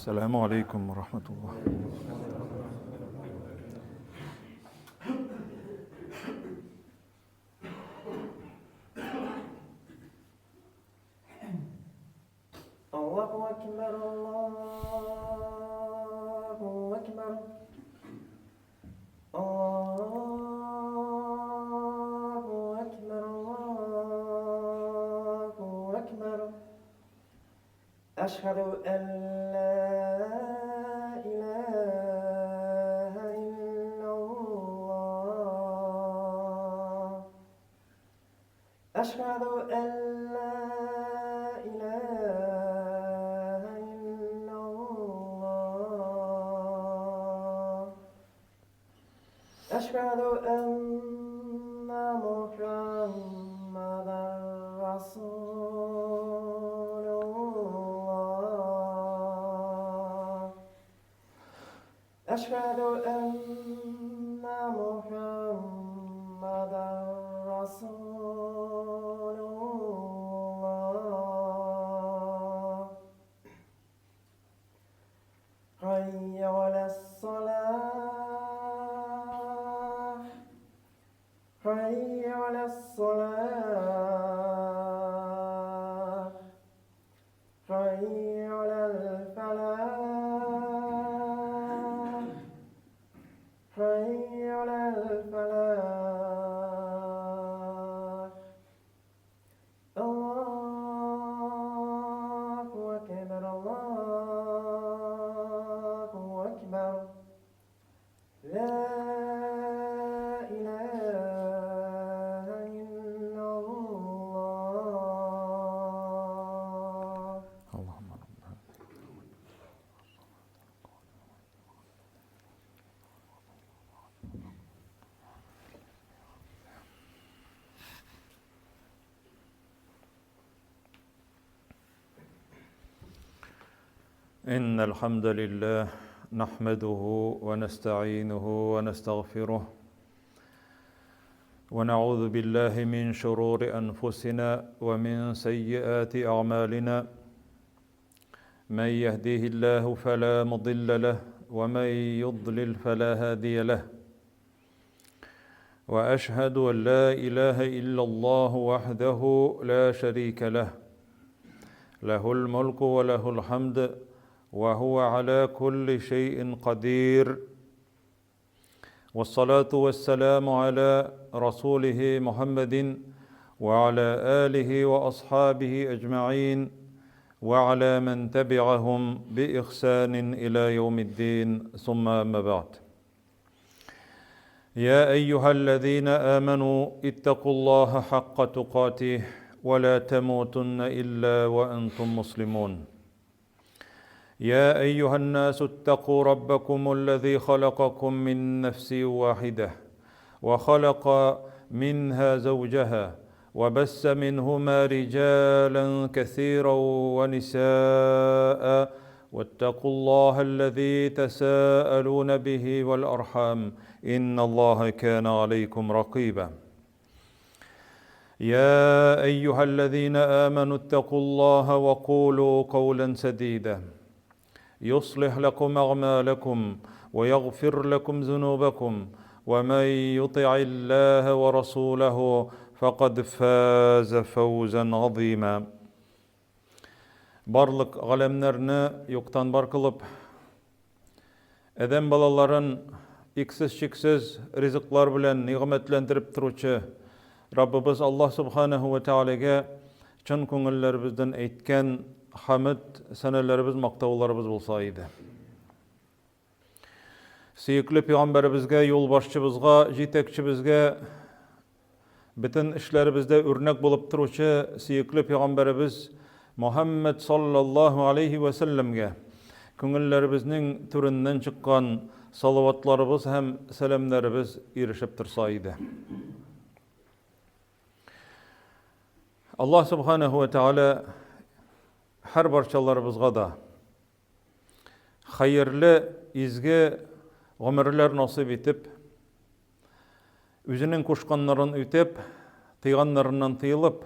Әссәламү алейкум ва рахматуллаһ. Аллаһу акбар, Аллаһу акбар. Аллаһу акбар, Аллаһу акбар. Әшһәду ән ла илаһа иллаллаһ. Әшһәду ән ла илаһа иллаллаһ. Әшһәду әннә Мухаммадан Расулуллаһ. Әшһәду әннә Мухаммадан Расулуллаһ. Хәйя галәс-салах. Хәйя галәс-салах. Хәйя галәл-фәлах. Хәйя галәл-фәлах. Аллаһу әкбәр, Аллаһу әкбәр. Ла илаһа иллаллаһ. Аллаһумма раббана. إن الحمد لله نحمده ونستعينه ونستغفره ونعوذ بالله من شرور أنفسنا ومن سيئات أعمالنا من يهديه الله فلا مضل له ومن يضلل فلا هادي له واشهد ان لا اله الا الله وحده لا شريك له له الملك وله الحمد وهو على كل شيء قدير والصلاه والسلام على رسوله محمد وعلى اله واصحابه اجمعين وعلى من تبعهم باحسان الى يوم الدين ثم اما بعد يا أيها الذين آمنوا اتقوا الله حق تقاته ولا تموتن إلا وأنتم مسلمون يا أيها الناس اتقوا ربكم الذي خلقكم من نفس واحدة وخلق منها زوجها وبس منهما رجالا كثيرا ونساء واتقوا الله الذي تساءلون به والأرحام إن الله كان عليكم رقيبا يا أيها الذين آمنوا اتقوا الله وقولوا قولا سديدا يصلح لكم أعمالكم ويغفر لكم ذنوبكم ومن يطع الله ورسوله فقد فاز فوزا عظيما Барлык галәмнәрне юктан бар кылып, адәм балаларын иксез-чиксез ризыклар белән нигъмәтләндереп торучы Раббыбыз Аллаһ Субханаһу ва Тәгаләгә чын күңелләребездән әйткән хәмд, сәнәләребез, мактауларыбыз булса иде. Сөекле пәйгамбәребезгә, юлбашчыбызга, җитәкчебезгә бөтен эшләребездә үрнәк булып торучы сөекле пәйгамбәребез Мухаммад саллаллаһу алейхи вә сәлләмгә күңелләребезнең түреннән чыккан салаватларыбыз һәм сәламнәребез ирешеп торса иде. Аллаһ субханаһу ва тааля һәр барчаларыбызга да хәерле, изге гомерләр насыйп итеп, үзенең кушканнарын үтәп, тыйганнарыннан тыелып,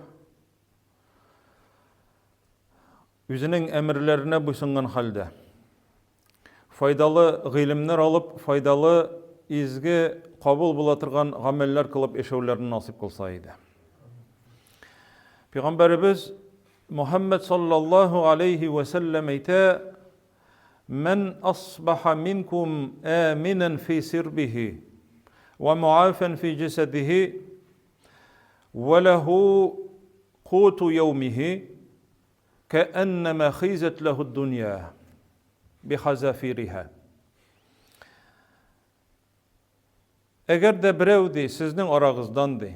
үзенең әмерләренә буйсынган хәлдә, Файдалы гыйлемнәр алып, файдалы, изге, кабул була торган гамәлләр кылып яшәүләрне насыйп кылса иде. Пәйгамбәребез Мухаммад саллаллаһу алейхи ва сәлләм әйтә, Ман асбаха минкум аминан фи сирбихи ва муафан фи җасадихи ва лаху куту яумихи кәәннәмә хизәт ләһү дөнья бихазафириһа. Әгәр дә берәү ди, сезнең арагыздан ди,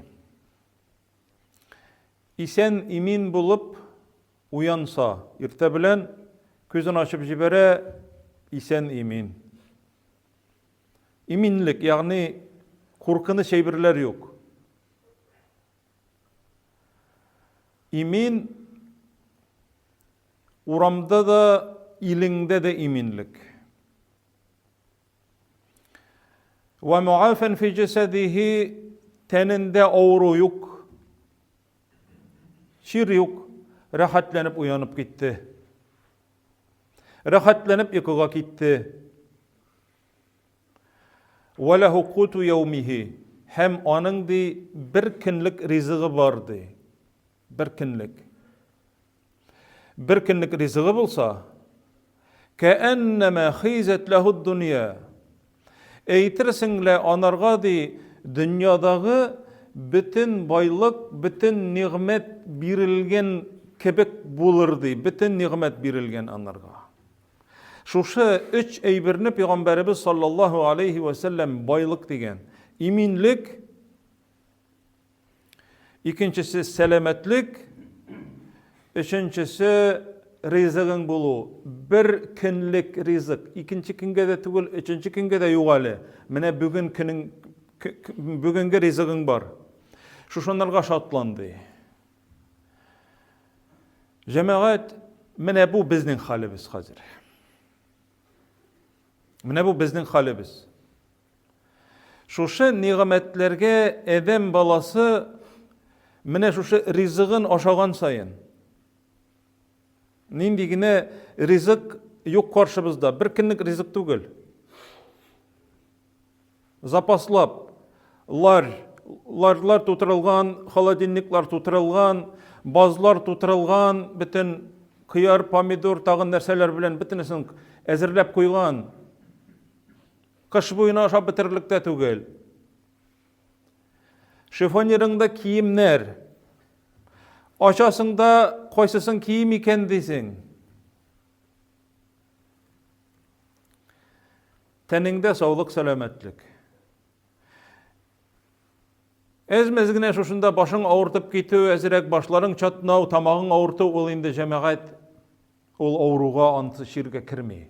исән имин булып уянса, иртә белән күзен ачып җибәрә, исән имин. Иминлек, ягъни куркыныч әйберләр юк. Имин урамда да, илеңдә дә иминлек. Ва муафан фи җасадихи тәнендә авыру юк. Чир юк. Рәхәтләнеп уянып китте. Рәхәтләнеп йокыга китте. Ва лаху куту яумихи һәм аның ди бер көнлек ризыгы бар ди. Бер көнлек. Бер көнлек ризыгы булса, кәәннәмә хизәт ләһүд дөнья. Әйтерсең лә анарга ди дөньядагы бөтен байлык, бөтен нигъмәт бирелгән кебек булыр ди, бөтен нигъмәт бирелгән анарга. Шушы өч әйберне пәйгамбәребез саллаллаһу алейхи ва сәлләм байлык дигән. Иминлек, икенчесе сәламәтлек, өченчесе ризыгың булу. Бер көнлек ризык, икенче көнгә дә түгел, өченче көнгә дә юк әле. Менә бүген көнең бүгенге ризыгың бар. Шушыннарга шатлан ди. Җәмәгать, менә бу безнең хәлебез хәзер. Менә бу безнең хәлебез. Шушы нигъмәтләргә адәм баласы менә шушы ризыгын ашаган саен нинди генә ризык юк каршыбызда, бер көнлек ризык түгел. Запаслап, ларь, ларьлар тутырылган, холодильниклар тутырылган, базлар тутырылган, бөтен кыяр, помидор, тагын нәрсәләр белән бөтенесен әзерләп куйган. Кыш буена ашап бетерерлек тә түгел. Шифонерыңда киемнәр. Ачасың да, кайсысын кием икән дисең. Тәнеңдә саулык, сәламәтлек. Әз-мәз генә шушында башың авыртып китү, әзрәк башларың чатнау, тамагың авырту, ул инде җәмәгать, ул авыруга, ансы чиргә керми.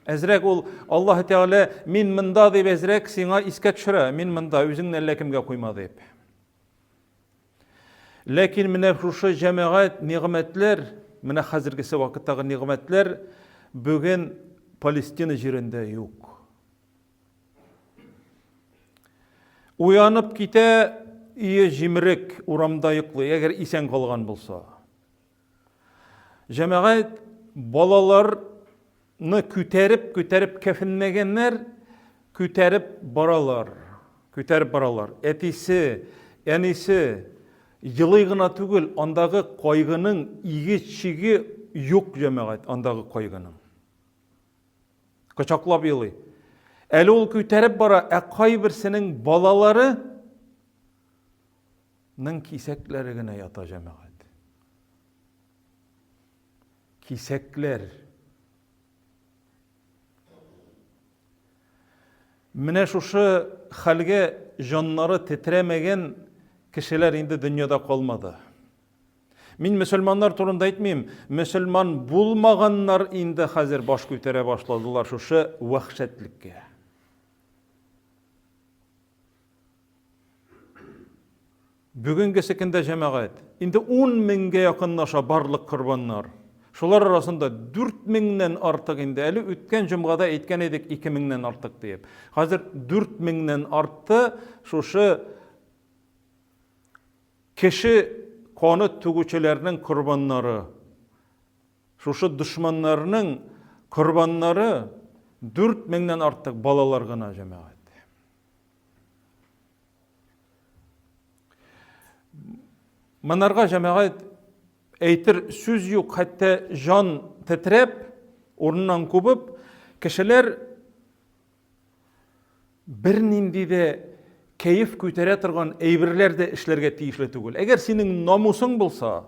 Әзрәк ул Аллаһ Тәгалә мин монда дип әзрәк сиңа искә төшерә, мин монда, үзеңне әллә кемгә куйма дип. Ләкин менә шушы җәмәгать нигъмәтләр, менә хәзергесе вакыттагы нигъмәтләр бүген Палестина җирендә юк. Уянып китә, өе җимерек, урамда йоклый, әгәр исән калган булса. Җәмәгать балаларны күтәреп, күтәреп кәфенләгәннәр, күтәреп баралар. Күтәреп баралар. Әтисе, әнисе елый гына түгел, андагы кайгының иге-чиге юк җәмәгать, андагы кайгының. Кочаклап елый. Әле ул күтәреп бара, ә кайберсенең балалары ның кисәкләре генә ята җәмәгать. Кисәкләр. Менә шушы хәлгә җаннары тетрәмәгән кешеләр инде дөньяда калмады. Мин мөселманнар турында әйтмим, мөселман булмаганнар инде хәзер баш күтәрә башладылар шушы вәхшәтлеккә. Бүгенгесе көндә җәмәгать, инде 10 меңгә якынлаша барлык корбаннар. Шулар арасында 4 меңнән артык инде, әле үткән җомгада әйткән идек 2 меңнән артык диеп. Хәзер 4 меңнән артты шушы кеше каны түгүчеләрнең корбаннары. Шушы дошманнарның Корбаннары 4 меңнән артык балалар гына, җәмәгать. Монарга, җәмәгать, әйтер сүз юк, хәтта җан тетрәп, урыннан кубып, кешеләр бернинди дә кәеф күтәрә торган әйберләр дә эшләргә тиешле түгел. Әгәр синең намусың булса,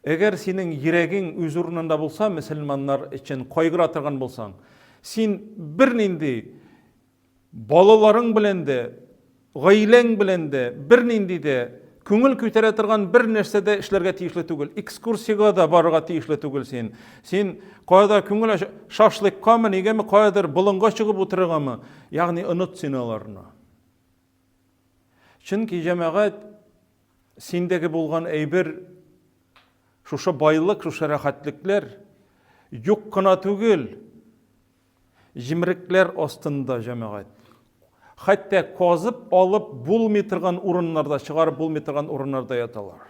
әгәр синең йөрәгең үз урынында булса, мөселманнар өчен кайгыра торган булсаң, син бернинди Балаларың белән дә, гаиләң белән дә бернинди дә күңел күтәрә торган бер нәрсә дә эшләргә тиешле түгел. Экскурсиягә дә барырга тиешле түгел син. Син каяда күңел ач, шашлыккамы, нигәме, каядыр болынга чыгып утырыргамы? Ягъни оныт син аларны. Чөнки җәмәгать синдәге булган әйбер шушы байлык, шушы рәхәтлекләр юк кына түгел. Җимерекләр астында, җәмәгать. Хәтта казып алып булмый торган урыннарда, чыгарып булмый торган урыннарда яталар.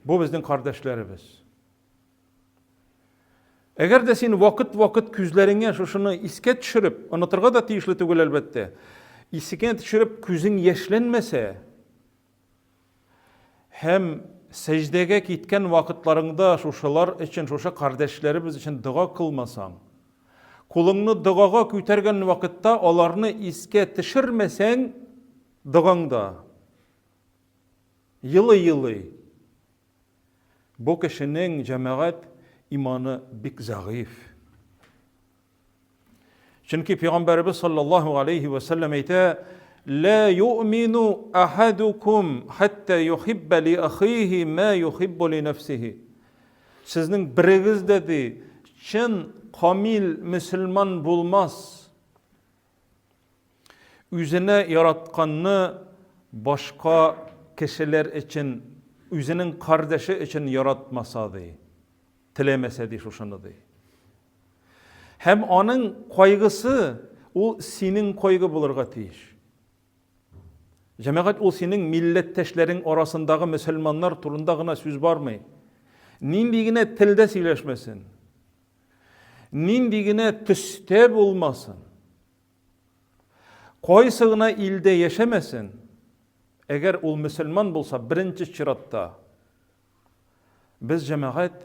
Бу безнең кардәшләребез. Әгәр дә син вакыт-вакыт күзләреңә шушыны искә төшереп, онытырга да тиешле түгел әлбәттә. Искә төшереп күзең яшьләнмәсә, Һәм сәҗдәгә киткән вакытларыңда шушылар өчен, шушы кардәшләребез өчен дога кылмасаң, кулыңны догага күтәргән вакытта аларны искә төшермәсәң, догаңда елый-елый, бу кешенең, җәмәгать, иманы бик зәгыйфь. Чөнки Пәйгамбәребез саллаллаһу алейхи ва саллям әйтә, Ла ю'мину ахадукум хатта юхибба ли ахихи ма юхиббу ли нәфсихи. Сезнең берегез дә ди, чын камил мөселман булмас. Үзенә яратканны башка кешеләр өчен, үзенең кардәше өчен яратмаса ди. Теләмәсә ди шушыны ди. Һәм аның кайгысы ул синең кайгы булырга тиеш. Җәмәгать ул синең милләттәшләрең арасындагы мөселманнар турында гына сүз бармый. Нинди генә телдә сөйләшмәсен, нинди генә төстә булмасын, кайсы гына илдә яшәмәсен, әгәр ул мөселман булса, беренче чиратта Без җәмәгать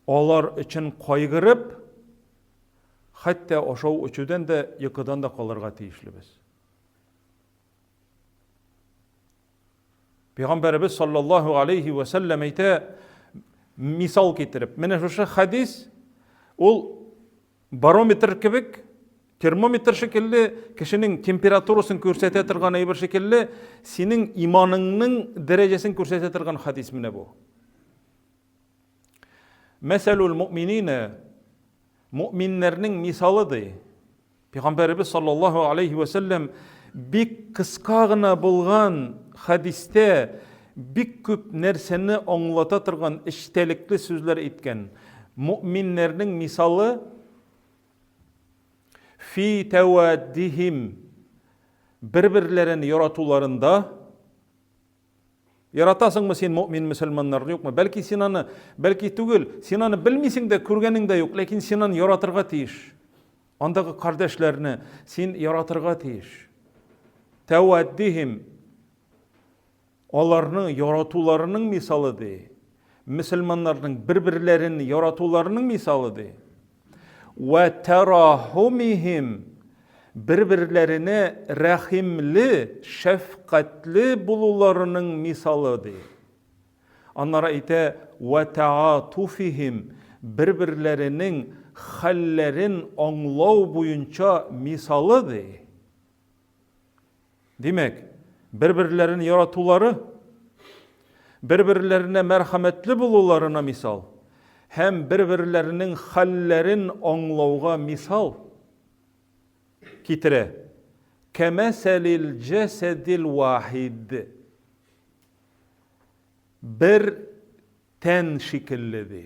алар өчен кайгырып, хәтта ашау-эчүдән дә, йокыдан да калырга тиешлебез. Пәйгамбәребез саллаллаһу алейхи ва сәлләм әйтә, мисал китереп, менә шушы хадис ул Барометр кебек, термометр шикелле, кешенең температурасын күрсәтә торган әйбер шикелле, синең иманыңның дәрәҗәсен күрсәтә торган хадис менә бу. Мәсәлул муъминина, муъминнәрнең мисалы ди. Пәйгамбәребез саллаллаһу алейхи ва сәлләм бик кыска гына булган хадистә бик күп нәрсәне аңлата торган эчтәлекле сүзләр әйткән. Мөэминнәрнең мисалы фи тәвәддихим бер-берләрен яратуларында. Яратасыңмы син мөэмин мөселманнарны, юкмы? Бәлки син аны, бәлки түгел, син аны белмисең дә, күргәнең дә юк, ләкин син аны яратырга тиеш. Андагы кардәшләрне син яратырга тиеш. Тәвәддихим Аларның яратуларының мисалы ди. Мөселманнарның бер-берләрен яратуларының мисалы ди. Вә тарахумихим бер-берләренә рәхимле, шәфкатьле булуларының мисалы ди. Аннары әйтә вә таатуфихим бер-берләренең хәлләрен аңлау буенча мисалы ди. Димәк, бер-берләрен яратулары, бер-берләренә мәрхәмәтле булуларына мисал һәм бер-берләренең хәлләрен аңлауга мисал китерә. Кәмәсәлил җәсәдил вахид. Бер тән шикелле ди.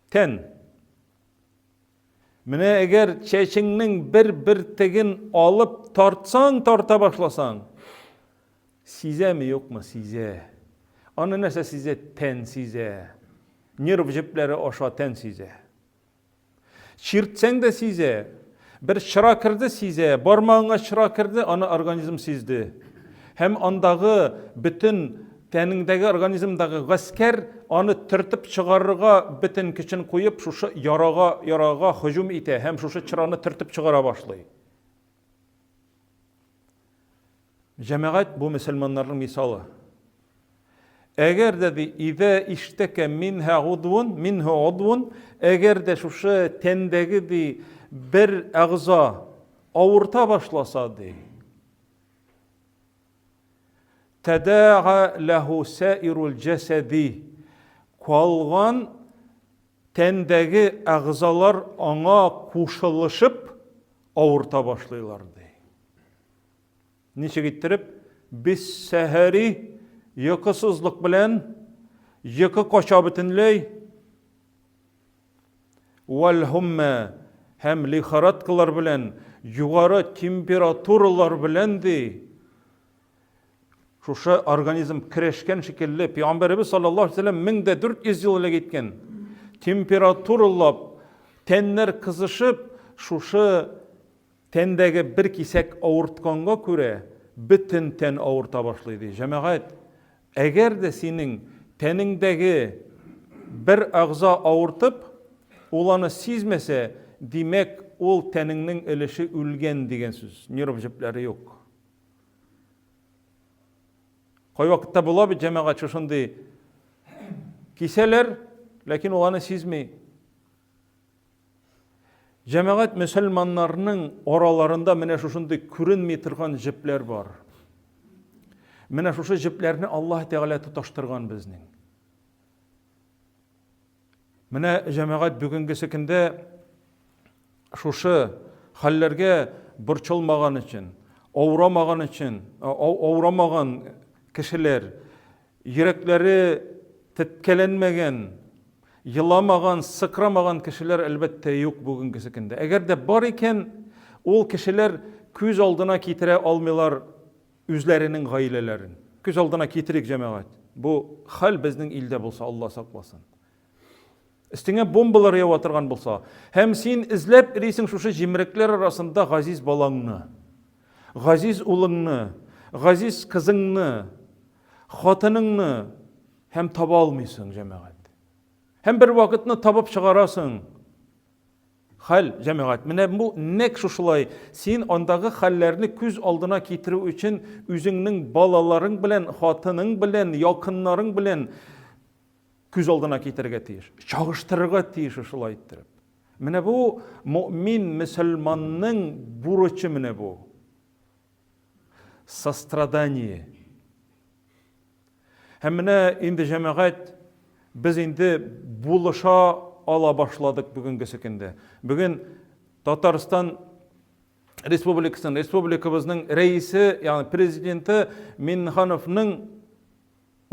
Тән. Менә әгәр чәчеңнең бер бөртеген алып тартсаң, тарта башласаң, Сизәме, юкмы? Сизә. Аны нәрсә сизә? Тән сизә. Нерв җепләре аша тән сизә. Чиртсәң дә сизә. Бер чыра керде, сизә. Бармагыңа чыра керде, аны организм сизде. Һәм андагы бөтен тәнеңдәге организмдагы гаскәр аны төртеп чыгарырга бөтен көчен куеп, шушы ярага, ярага һөҗүм итә һәм шушы чыраны төртеп чыгара башлый. Җәмәгать бу мөселманнарның мисалы. Әгәр дә ди, идә иштәкә минһә удвун, минһу удвун, әгәр дә шушы тәндәге ди бер әгъза авырта башласа ди. Тәдәга ләһу сәирул җәсәди. Калган тәндәге әгъзалар аңа кушылышып авырта башлыйлар ди. Ничек иттереп? Биссәһәри, йокысызлык белән, йокы кача бөтенләй, вәл-һуммә һәм лихорадкалар белән, югары температуралар белән ди, шушы организм керешкән шикелле, Пәйгамбәребез саллаллаһу алейһи вәсәлләм 1400 ел элек әйткән, температуралап, тәннәр кызышып, шушы Тәндәге бер кисәк авыртканга күрә, бөтен тән авырта башлый, ди. Җәмәгать, әгәр дә синең тәнеңдәге бер әгъза авыртып, ул аны сизмәсә, димәк, ул тәнеңнең өлеше үлгән дигән сүз, нерв җепләре юк. Кайвакытта була бит, җәмәгать, шушындый кисәләр, ләкин ул аны сизми. Җәмәгать мөселманнарның араларында менә шушындый күренми торган җепләр бар. Менә шушы җепләрне Аллаһ Тәгалә тоташтырган безнең. Менә җәмәгать бүгенгесе көндә шушы хәлләргә борчылмаган өчен, авырамаган өчен, авырамаган кешеләр Йөрәкләре теткәләнмәгән, еламаган, сыкрамаган кешеләр, әлбәттә, юк бүгенгесе көндә. Әгәр дә бар икән, ул кешеләр күз алдына китерә алмыйлар үзләренең гаиләләрен. Күз алдына китерик, җәмәгать. Бу хәл безнең илдә булса, Алла сакласын. Өстеңә бомбалар ява торган булса, һәм син эзләп йөрисең шушы җимерекләр арасында газиз балаңны, газиз улыңны, газиз кызыңны, хатыныңны һәм таба алмыйсың, җәмәгать. Һәм бер вакытны табып чыгарасың. Хәл, җәмәгать, менә бу нәкъ шушылай. Син андагы хәлләрне күз алдына китерү өчен үзеңнең балаларың белән, хатының белән, якыннарың белән күз алдына китерергә тиеш, чагыштырырга тиеш шулай иттереп. Менә бу мөмин мөселманның бурычы менә бу. Сострадание. Һәм менә инде җәмәгать без инде булыша ала башладык бүгенгесе көндә. Бүген Татарстан Республикасының, республикабызның рәисе, ягъни президенты Миннехановның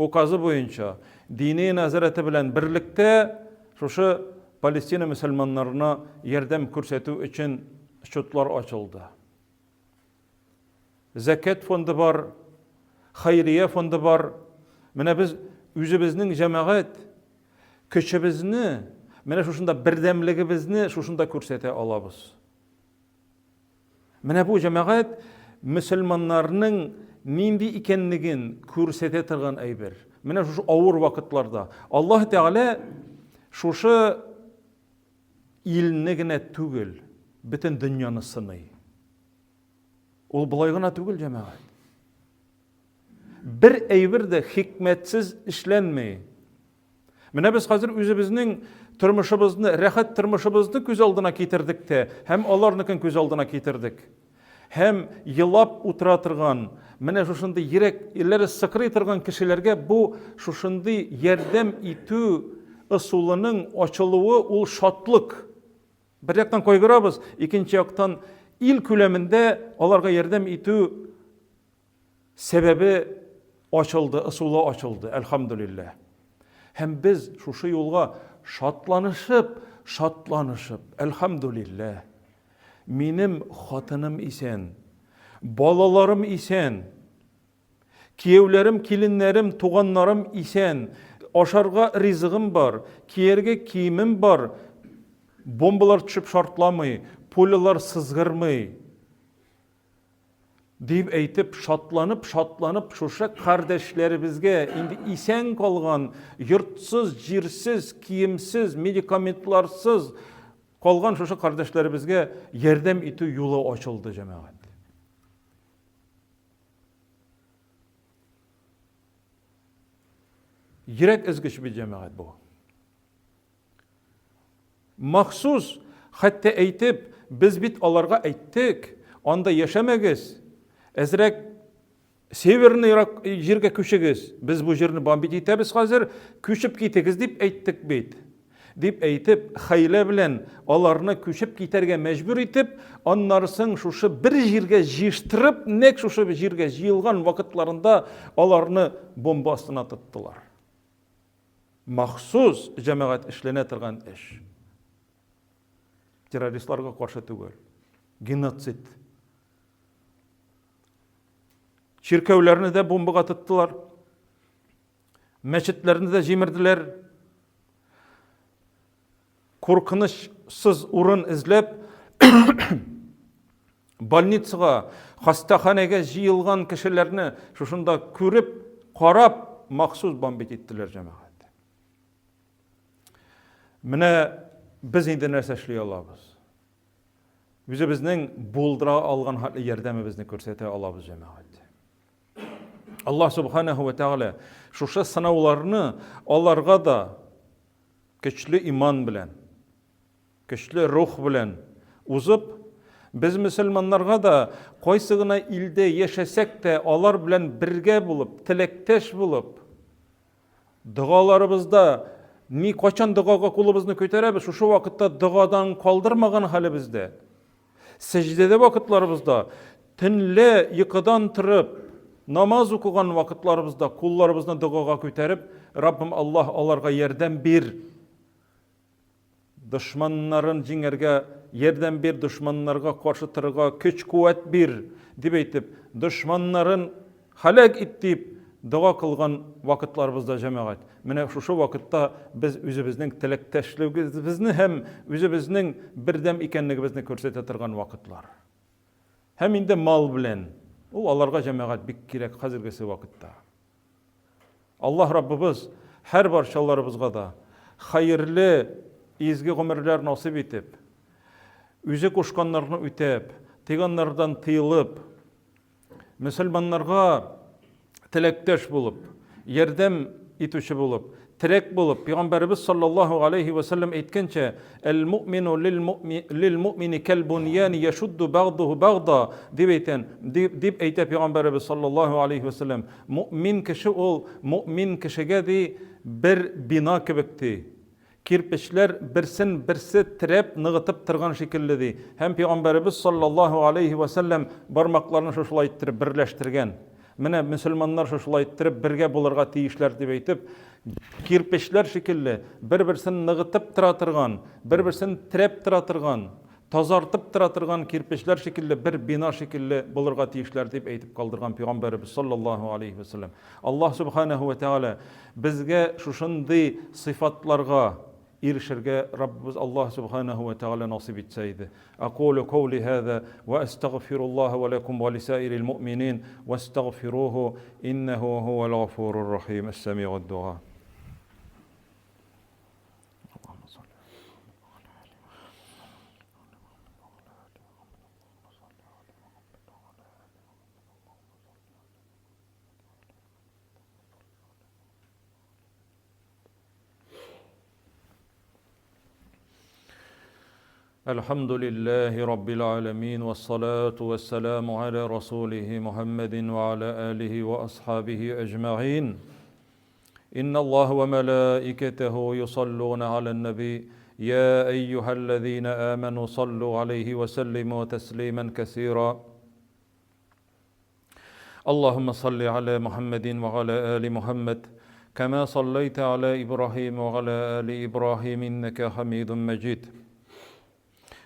Указы буенча, Диния нәзарәте белән берлектә шушы Палестина мөселманнарына ярдәм күрсәтү өчен счетлар ачылды. Зәкят фонды бар, хәйрия фонды бар. Менә без үзебезнең җәмәгать көчебезне, менә шушында бердәмлегебезне шушында күрсәтә алабыз. Менә бу җәмәгать мөселманнарның нинди икәнлеген күрсәтә торган әйбер. Менә шушы авыр вакытларда Аллаһ Тәгалә шушы илне генә түгел, бөтен дөньяны сыный. Ул болай гына түгел, җәмәгать. Бер әйбер дә хикмәтсез эшләнми. Менә без хәзер үзебезнең тормышыбызны, рәхәт тормышыбызны күз алдына китердек тә, һәм аларныкын күз алдына китердек. Һәм елап утыра торган, менә шушындый йөрәк илләре сыкрый торган кешеләргә бу шушындый ярдәм итү ысулының ачылуы ул шатлык. Бер яктан кайгырабыз, икенче яктан ил күләмендә аларга ярдәм итү Сәбәбе ачылды, ысулы ачылды, әлхәмдүлилләһ. Һәм без шушы юлга шатланышып, шатланышып, әлхәмдүлилләһ. Минем хатыным исән, балаларым исән. Кияүләрем, киленнәрем, туганнарым исән. Ашарга ризыгым бар, кияргә киемем бар. Бомбалар төшеп шартламый, пулялар сызгырмый. Дип әйтеп, шатланып, шатланып, шушы кардәшләребезгә инде исән калган, йортсыз, җирсез, киемсез, медикаментларсыз калган шушы кардәшләребезгә ярдәм итү юлы ачылды, җәмәгать. Йөрәк өзгеч бит, җәмәгать, бу. Махсус, хәтта әйтеп, без бит аларга әйттек, анда яшәмәгез, әзрәк северныйрак җиргә күчегез, без бу җирне бомбить итәбез хәзер, күчеп китегез дип әйттек бит. Дип әйтеп, хәйлә белән аларны күчеп китәргә мәҗбүр итеп, аннарысын шушы бер җиргә җыештырып, нәкъ шушы җиргә җыелган вакытларында аларны бомба астына тоттылар. Махсус җәмәгать эшләнә торган эш. Террористларга каршы түгел. Геноцид. Чиркәүләрне дә бомбага тоттылар. Мәчетләрне дә җимерделәр. Куркынычсыз урын эзләп, больницага, хастаханәгә җыелган кешеләрне шушында күреп, карап, махсус бомбить иттеләр, җәмәгать. Менә без инде нәрсә эшли алабыз? Үзебезнең булдыра алган хәтле ярдәмебезне күрсәтә алабыз, җәмәгать. Аллаһ субханаху ва тәгалә шушы сынауларны аларга да көчле иман белән, көчле рух белән узып, без мөселманнарга да кайсы гына илдә яшәсәк тә, алар белән бергә булып, теләктәш булып, догаларыбызда ни кайчан догага кулыбызны күтәрәбез, шушы вакытта догадан калдырмаган хәлебездә, сәҗдәдә вакытларыбызда, төнлә йокыдан торып, намаз укыган вакытларыбызда кулларыбызны догага күтәреп, Раббым Аллаһ, аларга ярдәм бир, дошманнарын җиңәргә ярдәм бир, дошманнарга каршы торырга көч-куәт бир, дип әйтеп, дошманнарын һәлак ит дип дога кылган вакытларыбызда, җәмәгать, менә шушы вакытта без үзебезнең теләктәшлегебезне һәм үзебезнең бердәм икәнлегебезне күрсәтә торган вакытлар. Һәм инде мал белән. Ул аларга, җәмәгать, бик кирәк хәзергесе вакытта. Аллаһ Раббыбыз һәр барчаларыбызга да хәерле, изге гомерләр насыйп итеп, үзе кушканнарны үтәп, тыйганнардан тыелып, мөселманнарга теләктәш булып, ярдәм итүче булып, терәк булып, Пәйгамбәребез саллаллаһу алейһи вә сәлләм әйткәнчә, Әл-муъмину лил-муъмини кәл-буньяни яшудду бәгъдуху бәгъда, дип әйтән, дип әйтә Пәйгамбәребез саллаллаһу алейһи вә сәлләм. Муъмин кеше ул муъмин кешегә, ди, бер бина кебек, ди. Кирпечләр берсен берсе терәп, ныгытып торган шикелле, ди. Һәм Пәйгамбәребез саллаллаһу алейһи вә сәлләм бармакларын шушылай иттереп берләштергән. Менә мөселманнар шушылай иттереп бергә булырга тиешләр дип әйтеп, кирпечләр шикелле бер-берсен ныгытып тора торган, бер-берсен терәп тора торган, тазартып тора торган кирпечләр шикелле бер бина шикелле булырга тиешләр дип әйтеп калдырган Пәйгамбәребез саллаллаһу алейһи вә сәлләм. Аллаһ субханаһу ва тәгалә безгә шушындый сыйфатларга ирешергә Раббыбыз Аллаһ субханаһу ва тәгалә насыйп итсә иде. Акулу каули һаза ва астагфируллаһа ва лакум ва лисаирил муъминин вастагфируху иннаху хувал гафурур рахим. Әс-самигуд дуа. الحمد لله رب العالمين والصلاة والسلام على رسوله محمد وعلى آله وأصحابه أجمعين إن الله وملائكته يصلون على النبي يا أيها الذين آمنوا صلوا عليه وسلموا تسليما كثيرا اللهم صل على محمد وعلى آل محمد كما صليت على إبراهيم وعلى آل إبراهيم إنك حميد مجيد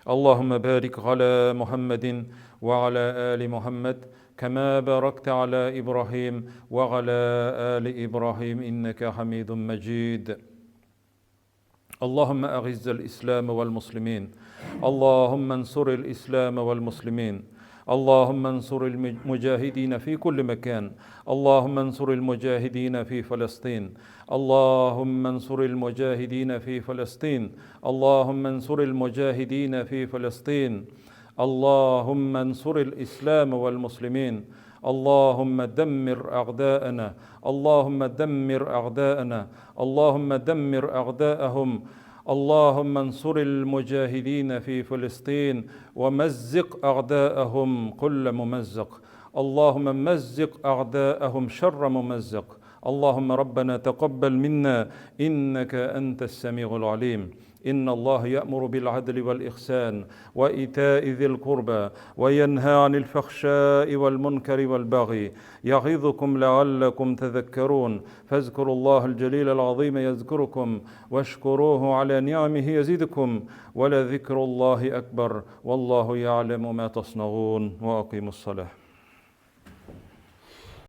اللهم بارك على محمد وعلى آل محمد كما باركت على إبراهيم وعلى آل إبراهيم إنك حميد مجيد اللهم أعز الإسلام والمسلمين اللهم انصر الإسلام والمسلمين اللهم انصر المجاهدين في كل مكان اللهم انصر المجاهدين في فلسطين اللهم انصر المجاهدين في فلسطين اللهم انصر المجاهدين في فلسطين اللهم انصر الإسلام والمسلمين اللهم دمر أعداءنا اللهم دمر أعداءنا اللهم دمر أعداءهم اللهم انصر المجاهدين في فلسطين ومزق أعداءهم كل ممزق اللهم مزق أعداءهم شر ممزق اللهم ربنا تقبل منا إنك أنت السميع العليم إن الله يأمر بالعدل والإحسان وإيتاء ذي القربى وينهى عن الفحشاء والمنكر والبغي يعظكم لعلكم تذكرون فاذكروا الله الجليل العظيم يذكركم واشكروه على نعمه يزدكم ولذكر الله أكبر والله يعلم ما تصنعون وأقيموا الصلاة.